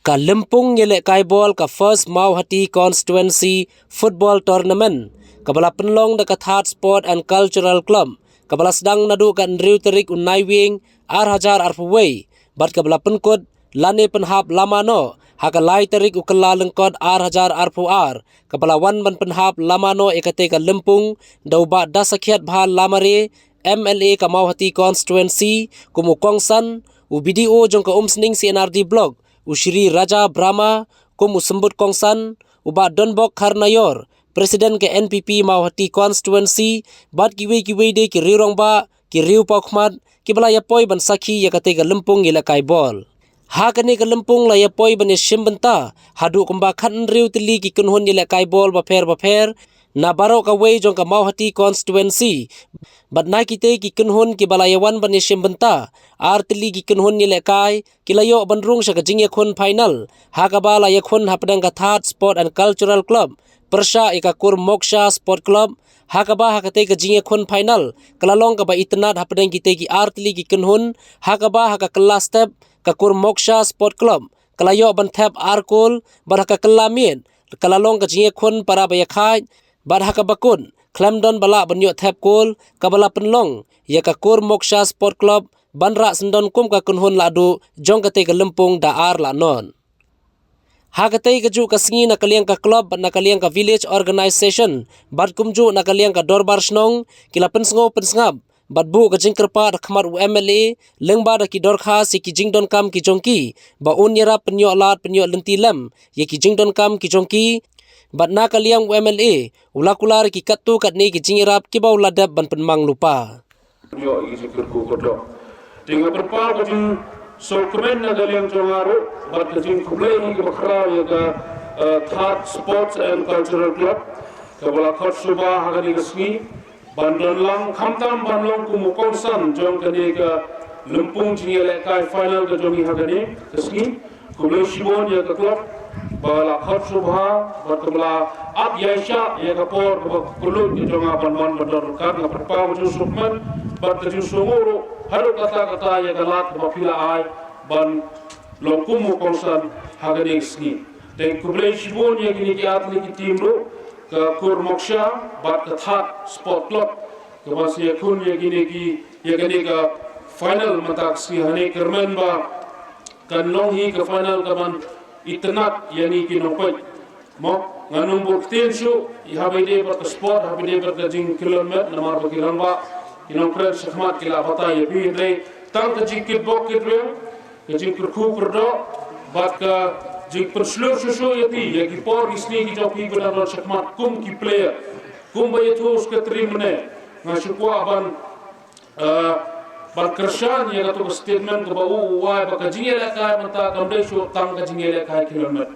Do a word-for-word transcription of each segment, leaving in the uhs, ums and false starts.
Ka lympung ïalehkai bol ka First Mawhati Constituency Football Tournament, kaba la pynlong da ka Thad Sport and Cultural Club, kaba la sdang naduh ka hynriew tarik u Naiwieng ar hajar arphew wei, bad kaba la pynkut lane pynhap lama noh ha ka lai tarik u Kyllalyngkot ar hajar arphew ar, kaba la wan ban pynhap lama noh ïa katei ka lympung da u Bah Dasakhiatbha Lamare, M L A ka Mawhati Constituency, kum u kongsan, u B D O jong ka Umsning C and R D Block, u Shri Raja Brahma kum u symbud kongsan, u Bah Donbok Kharnaior, President ka N P P Mawhati Constituency, bad kiwei kiwei de ki riew rangbah, ki riew pawkhmat, kiba la ïapoi ban sakhi ïa katei ka lympung ïalehkai bol. Ha kane ka lympung la ïapoi ban ïashim bynta haduh kumba khathynriew tylli ki kynhun ïalehkai bol bapher bapher na baroh kawei jong ka Mawhati Constituency. Bad na kitei ki kynhun kiba la ïawan ban ïashim bynta, ar tylli ki kynhun ïalehkai ki la ïoh ban rung sha ka jingïakhun final, ha kaba la ïakhun hapdeng ka Thad Sport and Cultural Club pyrshah ïa ka Kur Moksha Sport Club, ha kaba ha katei ka jingïakhun final ka la long kaba itynnad hapdeng kitei ki ar tylli ki kynhun, ha kaba ha ka kylla step ka Kur Moksha Sport Club ka la ïoh ban thep ar kol, bad ha ka kylla miet ka la long ka jingïakhun para ba ïakhaid, bad ha kaba kut khlem don ba lah ban ïoh thep kol, kaba la pynlong ïa ka Kur Moksha Sport Club ban rah syndon kum ka kynhun lahduh jong katei ka lympung da ar lah noh. Ha katei kajuh ka sngi na ka liang ka club bad na ka liang ka village organisation, bad kumjuh na ka liang ka dorbar shnong, ki la pynsngew pynsngap bad buh ka jingkyrpad ha khmat u M L A lyngba da ki dorkhas ïa ki jingdonkam ki jong ki, ba un ïarap pynïoh lad pynïoh lynti lem ïa ki jingdonkam ki jong ki. Bad na ka liang u M L A u la kular ïa ki katto katne ki jingïarap kiba u la dep ban pynmang lypa. Ïoh ïa ki jingkyrkhu kyrdoh. Te nga pynpaw ka jingsngewkmen na ka liang jong nga ruh bad ka jingkhublei ïa ki bakhraw ïa ka, eh, Thad Sports and Cultural Club, kaba la khot shuwa ha kane ka sngi ban don lang, khamtam ban long kum u kongsan jong kane ka lympung jingïalehkai final ka jong ngi ha kane ka sngi. Khublei shibun ïa ka club ba la khot shuwa bad kaba la ap ïaishah ïa ka por kaba kylluid ka jong nga ban wan ban don ryngkat. Nga pynpaw ka jingsngewkmen bad ka jingsngewnguh ruh haduh katta katta ïa ka lad kaba phi la ai ban long kum u kongsan ha kane ka sngi. Te khublei shibun ïa kine ki ar tylli ki team ruh, ka Kur Moksha bad ka Thad Sport Club, kaba sa ïakhun ïa kine ki, ïa kane ka final mynta ka sngi. Hangne kyrmen ba kan long hi ka final kaban itynnad ïa ngi ki nongpeit. Mo, ngan ym bun ktien shuh, haba ïadei bad ka sport, haba ïadei bad ka jingkylliang met, namar ba ki rangbah, ki nongkren shakhmat ki la batai ïa phi, hynrei tang ka jingkitbok kitrwiang, ka jingkyrkhu kyrdoh, bad ka jingpynshlur shuh shuh ïa phi ïa ki por ki sngi ki jong phi ba dang don shakhmat kum ki player. Kumba ïathuh u Secretary mynne, nga shu kwah ban, eh, ban kyrshan ïa kato ka statement kaba u, u ai ba ka jingïalehkai mynta kam dei shuh tang ka jingïalehkai khilonmet.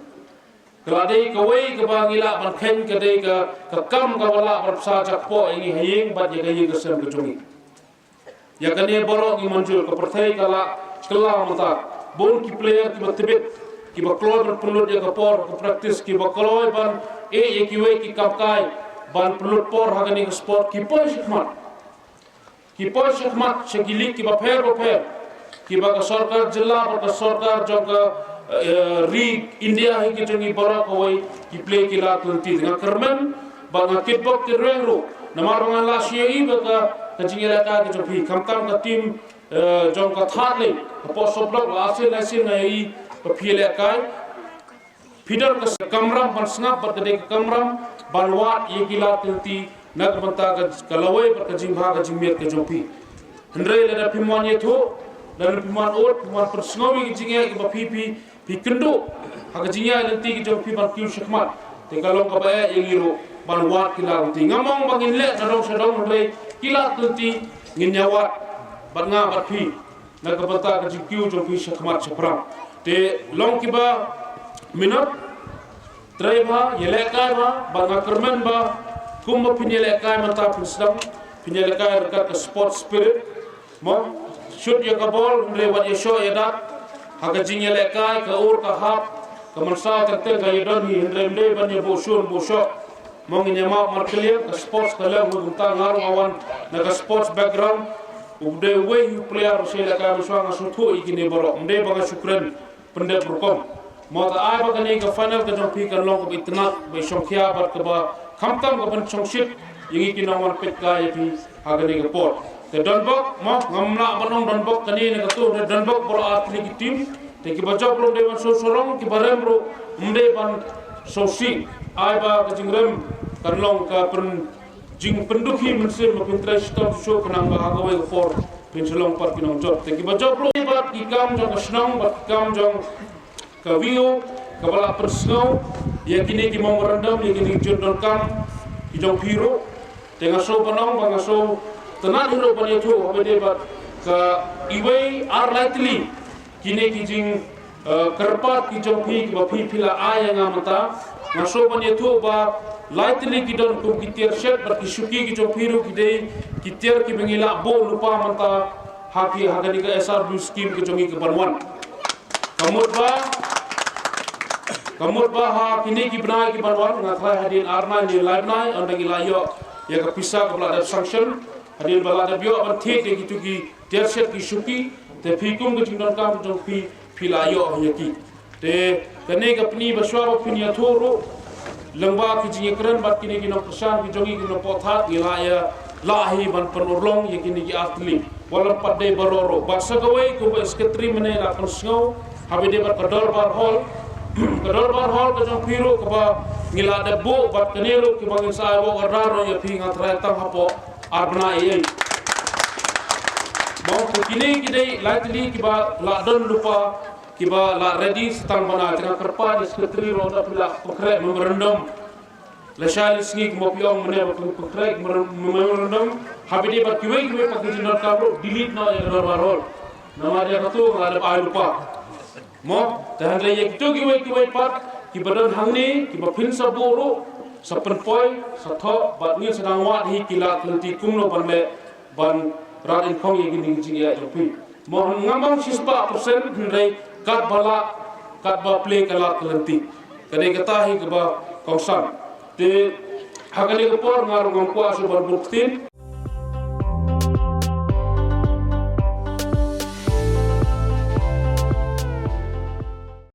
Ka la dei kawei kaba ngi lah ban kheiñ ka dei ka, ka kam kaba lah ban pynshai jakpoh ïa ngi ha ïing bad ïa ka ïing ka sem ka jong ngi. Ïa kane baroh ngi mynjur, ka pyrthei ka la kylla mynta. Bun ki player kiba tbit, kiba kloi ban pynlut ïa ka por ka practice, kiba kloi ban ïeh ïa kiwei ki kam kai ban pynlut por ha kane ka sport, ki poi shakhmat. Ki poi shakhmat sha ki league kiba pher bapher, kiba ka sorkar jylla bad ka sorkar jong ka, eh, ri India hi ki jong ngi baroh kawei ki plie ki lad lynti. Nga kyrmen bad nga kitbok kitrwiang ruh, namar ba nga la shu ïohi ba ka, ka jingïalehkai ka jong phi, khamtam ka team, eh, jong ka Thadlaing, hapoh South Block, la sien la sien nga ïohi ba phi ïalehkai. Phi don ka kamram ban sngap bad ka dei ka kamram ban wad ïa ki lad lynti na ka bynta ka, ka lawei bad ka jingbha ka jingmiat ka jong phi. Hynrei lada phim wan ïathuh, lada phim wan ud, phim wan pynsngew ïa ki jingeh kiba phi, phi, phi kynduh ha ka jingïaid lynti ka jong phi ban kiew shakhmat, te ka long kaba eh ïa ngi ruh ban wad ki lad lynti. Ngam ong ba ngin leh na dong sha dong, hynrei ki lad lynti ngin ïa wad bad nga bad phi na ka bynta ka jingkiew jong phi shakhmat shaphrang. Te long kiba minot, trei bha, ïalehkai bha, bad nga kyrmen ba kumba phin ïalehkai mynta phin sdang, phin ïalehkai ryngkat ka sport spirit. Mo, shoot ïa ka bol, hynrei wat ïa shoh ïa dak. Ha ka jingïalehkai, ka ur ka hap, ka mynsaw teng teng ka ïadon hi, hynrei ym dei ban ïa buh shun buh shoh. Mo, ngin ïa map markylliang, ka sports ka long, kumta nga ruh nga wan na ka sports background. U dei uwei u player u sa ïalehkai mynshuwa, nga sngewthuh ïa kine baroh. Ym dei ba nga shu kren pyndep rukom. Mo, ta ai ba kane ka final ka jong phi kan long kaba itynnad, ba i shongkhia bad kaba khamtam ka ban shongshit ïa ngi ki nongwan peit kai ïa phi ha kane ka por. Te donbok, mo, ngam lah ban ong donbok kane ne kato, te donbok baroh ar tylli ki team. Te kiba jop ruh ym dei ban sngewsarong, kiba rem ruh ym dei ban sngewsih. Ai ba ka jingrem kan long ka pyn jingpyndukhi mynsiem ba phin trei shitom shuh khnang ba ha kawei ka por phin shu long pat ki nongjop. Te kiba jop ruh bad ki kam jong ka shnong bad ki kam jong ka V O kaba la pynsngew ïa kine ki memorandum, ïa kine ki jingdonkam ki jong phi ruh. Te nga sngewbha ban ong ba nga sngewtynnad hi ruh ban ïathuh haba ïadei bad ka iwei ar lai tylli kine ki jing, eh, kyrpad ki jong phi kiba phi phi la ai ïa nga mynta. Nga sngewbha ban ïathuh ba lai tylli ki don kum ki tiar shet bad ki shuki ki jong phi ruh ki dei ki tiar kiba ngi la buh lypa mynta ha ki, ha kane ka S R W scheme ka jong ngi ka ban wan. Ka mut ba, ka mut ba ha kine ki bnai ki ban wan, nga tharai hadien ar bnai ne lai bnai, ynda ngi la ïoh ïa ka pisa kaba la dep sanction, hadien ba la dep ïoh ban thied ïa kitu ki tiar shet ki shuki, te phi kum ka jingdonkam jong phi, phi la ïoh ïa ki. Te kane ka pyni ba shuwa ba phin ïathuh ruh lyngba ki jingïakren bad kine ki nongkyrshan ki jong ngi ki nongpyrkhat, ngi la ïa lah hi ban pynurlong ïa kine ki ar tylli. Wat la pat dei baroh ruh. Bad sa kawei kumba i secretary mynne la pynsngew, haba ïadei bad ka dorbar hall. Ka dorbar hall ka jong phi ruh kaba ngi la dep buh bad kane ruh kiba ngin sa ai buh order ruh ïa phi, nga tharai tang hapoh ar bnai ei ei. Mo, te kine ki dei lai tylli kiba la don lypa kiba la ready sa tang ban ai. Te nga kyrpad ïa i secretary ruh ynda phi la pynkhreh memorandum. Lashai lashisngi kumba phi ong mynne ba phi pynkhreh memorandum. Haba ïadei bad kiwei kiwei pat ki jingdonkam ruh delete noh ïa ka dorbar hall. Namar ïa katu nga la dep ai lypa. Mo, te hynrei ïa kito kiwei kiwei pat kiba don hangne kiba phin sa buh ruh, sa pynpoi, sa thoh bad ngin sa dang wad hi ki lad ki lynti kumno ban leh ban rat in phong ïa kine ki jingïaid jong phi. Mo, ngam ong shispah percent, hynrei katba lah, katba plie ka lad ka lynti. Ka dei kata hi kaba kongsan. Te ha kane ka por nga ruh ngam kwah shuh ban bun ktien.